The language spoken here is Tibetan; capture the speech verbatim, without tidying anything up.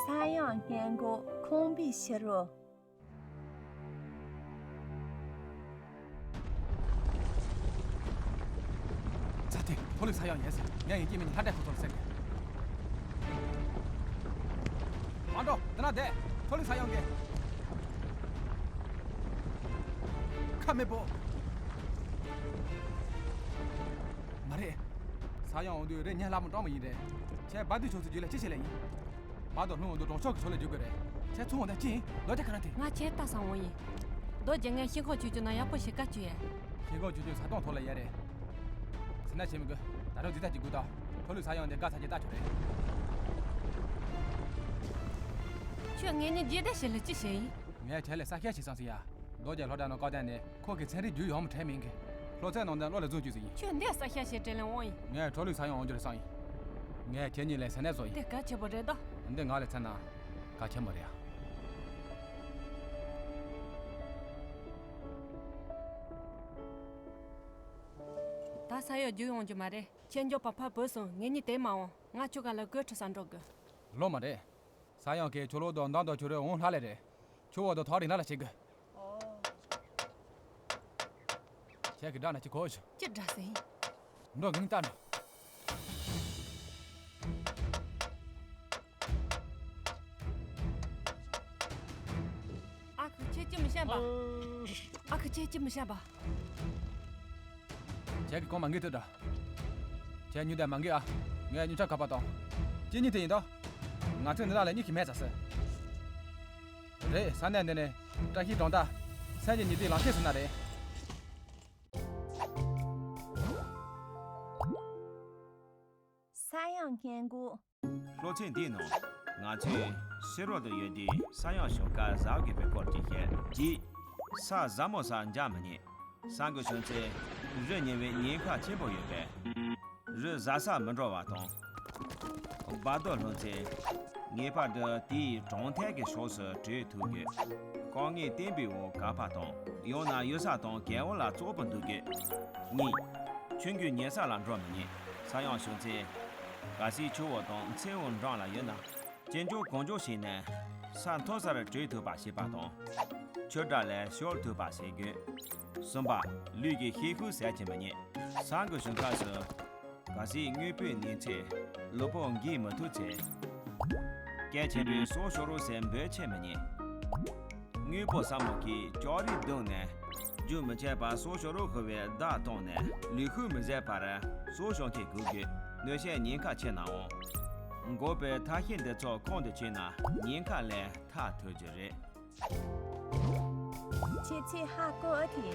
ས་ཡང་སྔས་མགོ་ཁང་པའི་ཕྱི་རུ། ཙ་ཐེ། མཐོ་ལུས་ས་ཡང་ཡིན་ཟེར། ངས་ཡིན་གཅིག་མིན་གཉིས་ལྷ་འདྲེ་ཁོ་ཚོ་ལ་ཟེར་གི། མ་འགྲོ། འདི་ན་བསྡད། མཐོ་ལུས་ས་ཡང་གི། ཁ་མེད་པོ། མ་རེད། ས་ཡང་འོང་དུས་རེ་ཉན་ལྷ་མོ་སྤྲང་མོ་ཡིན་རེད། ཁྱེད་བ་དུས་ཆུང་ཚོའི་རྒྱུད་ལ་ཅི་བྱེད་ལེ་ཡིན། བར་དུ་ལྷུང་འོང་དུས་གྲོང་ཆོག་གི་ཕྱོགས་ལ་རྒྱུག་དགོས་རེད། ཁྱེད་ཚུར་འོང་དང་ཅི་ཡིན། རྡོ་རྗེ་ག་རང་དེ། ང་ཁྱེད་ལྟ་སང་འོང་ཡིན། རྡོ་རྗེ་ངས་ཤིང་ཁོག་ཆུ་ཆུ་ན་ཡག་པོ་ཞིག་བཀའ་བཅོལ་ཡ། ཤིང་ཁོག་ཆུ་ཆུ་ས་སྟོང་ཐོག་ལ་ཡ་རེད། ཟིན་ན་བྱེད་མི་དགོས། ད་རུང་འདི་ལྟ་ཅིག་དགོས་དང་། མཐོ་ལུས་ས་ཡང་འདི་དགའ་ཚ་གྱི་ལྟ་ཆོག་རེད། ཁྱོད་ངེད་གཉིས་རྗེས་འདེད་བྱེད་ལ་ཅི་བྱེད་ཡིན། ངས་ཁྱེད་ལ་ས་ཤ་ཞིག་བསམ་སོང་ཡ། རྡོ་རྗེ་སློབ་གྲྭ་ནང་བཀག་སྟེ་ནས་ཁོ་གི་ཚན་རིག་རྒྱུས་ཡོང་མི་ཁྲེལ་མིན་གི། སློབ་ཚན་ནང་དོན་བློ་ལ་བཟུང་བཅུག་ཟིན་ཡིན། ཁྱོད་འདི་ས་ཤ་ཞིག་དྲན་ལེ་འོང་ཡིན། ངས་མཐོ་ལུས་ས་ཡང་འོང་རྒྱུ་རེད་བསམ་ཡིན། ངས་ཁྱེད་གཉིས་ལ་ས་གནས་བཟོ་ཡིན། དེ་གལ་ཆེ་པོ་རེད་དོ། འདི་ང་ལ་མཚོན་ན་གལ་ཆེན་པོ་རེད་ཡ། ད་ས་ཡང་རྒྱུག་ཡོང་རྒྱུ་མ་རེད། ཁྱེད་མགྱོགས་པ་ཕར་བུད་སོང་། ངེད་གཉིས་དེ་མ་འོང་། ང་ཁྱོད་ག་ལ་གོས་ཁྲི་ས་འགྲོ་དགོས། ལོ་མ་རེད། ས་ཡང་གིས་ཁྱོད་ལོ་དང་འདང་དང་ཁྱོད་རེ་འོང་ལྷ་ལས་རེད། ཁྱོད་བ་དང་ཐག་རིང་ལ་ལ་བྱེད་དགོས། ཁྱེད་ཀྱི་དགྲ་ན་ཅི་གོ་ཞིག་ཅི་དགྲ་ཟིན། འགྲོ་གིན་ལྟ་འགྲོ། ཨ་ཁུ་ཁྱེད་ཅི་མི་ཤེས་པ། ཨ་ཁུ་ཁྱེད་ཅི་མི་ཤེས་པ། ཁྱེད་ཀྱི་གོང་མ་ངས་ཐུག་འདྲ། ཁྱེད་ཉུལ་བསྡད་མ་འགི་ཨ། ངས་ཉུལ་ཆ་ཁ་པར་དང་། ཁྱེད་གཉིས་དེ་ཡིན་དོ། ང་ཚོས་འདི་ལ་ལས་གཉིས་ཀྱི་མེད་ཙ་སི། རེད། ས་གནས་འདི་ནས་བཀྲ་ཤིས་གྲོང་རྡལ། སངས་རྒྱས་ཉི་ཟླའི་ལམ་ཁྱེར་སོང་ན་རེད། ས་ཡང་སྔས་མགོ། སློབ་ཚན་འདིའི་ནང་ང་ཚོས་ཕྱི་རོལ་དུ་ཡོད་དུས་ས་ཡང་ཞོགས་ཀ་གཟའ་དགོས་པའི་སྐོར་གྱི་བཤད་ཀྱིས། ས་གཟབ་མོ་ས་འཇག་མི་ཉན། ས་འགུལ་བྱུང་ཚེ་རི་ཉིལ་བའི་ཉེན་ཁ་ཆེན་པོ་ཡོད་པས། རི་གཟབ་ས་མི་འགྲོ་བ་དང་། རྦ་རྡོ་ལྷུང་ཚེ་ངེས་པར་དུ་དེའི་གྲོང་རྡལ་གྱི་ཕྱོགས་སུ་བྲོས་ཐུབ་དགོས། དཀའ་ངལ་བརྟན་པོའི་འོག་གབ་པ་དང་། ཡང་ན་གཡུལ་ས་དང་གྱལ་འོག་ལ་བཙོག་པོ་འདུག་དགོས། གཉིས། ཆུ་འགུལ་ཉེ་ས་ལ་འགྲོ་མི་ཉན། ས་ཡང་བྱུང་ཚེ། གལ་སྲིད་ཆུ་འོག་དང་མཚེའུ་འགྲམ་ལ་ཡོད་ན། ཅི་མགྱོགས་གང་མགྱོགས་བྱས་ནས་ས་མཐོ་སར་བྲོས་ཐུབ་པ་བྱེད་པ་དང་། ཆུ་དགྲ་ལས་ཤོར་ཐུབ་པ་བྱེད་དགོས། གསུམ་པ། ལུས་ཀྱི་ཤེད་ཤུགས་ཟད་ཀྱི་མི་ཉན། ས་འགུལ་བྱུང་སྐབས་སུ། གལ་སྲིད་དངོས་པོའི་གནས་ཚད་ལུས་པོ་འགུལ་མི་ཐུབ་ཚེ། སྐད་ཆེན་པོས་སྲོག་ཤོར་རོགས་ཟེར་འབོད་བྱེད་མི་ཉན། དངོས་པོ་ཟབ་མོ་གིས་ལྕགས་རིས་བརྡུངས་ནས། རྒྱུན་མི་ཆད་པར་སྲོག་ཤོར་རོགས་ཤོར་བའི་བརྡ་བཏང་ནས་ལུས་ཤུགས་མི་ཟད་པར་སྲོག་ཤོར་མཁན་སྒུག་དགོས། གནོད་བྱེད་ཉེན་ཁ་ཆེ་ནའང་། འགོག་པའི་ཐབས་ཤེས་འདི་ཚོ་ཁོང་དུ་ཆུད་ན་ཉེན་ཁ་ལས་ཐར་ཐུབ་རྒྱུ་རེད། ཁྱེད་ཚོས་ཧ་གོ་ཨེ་ཐི།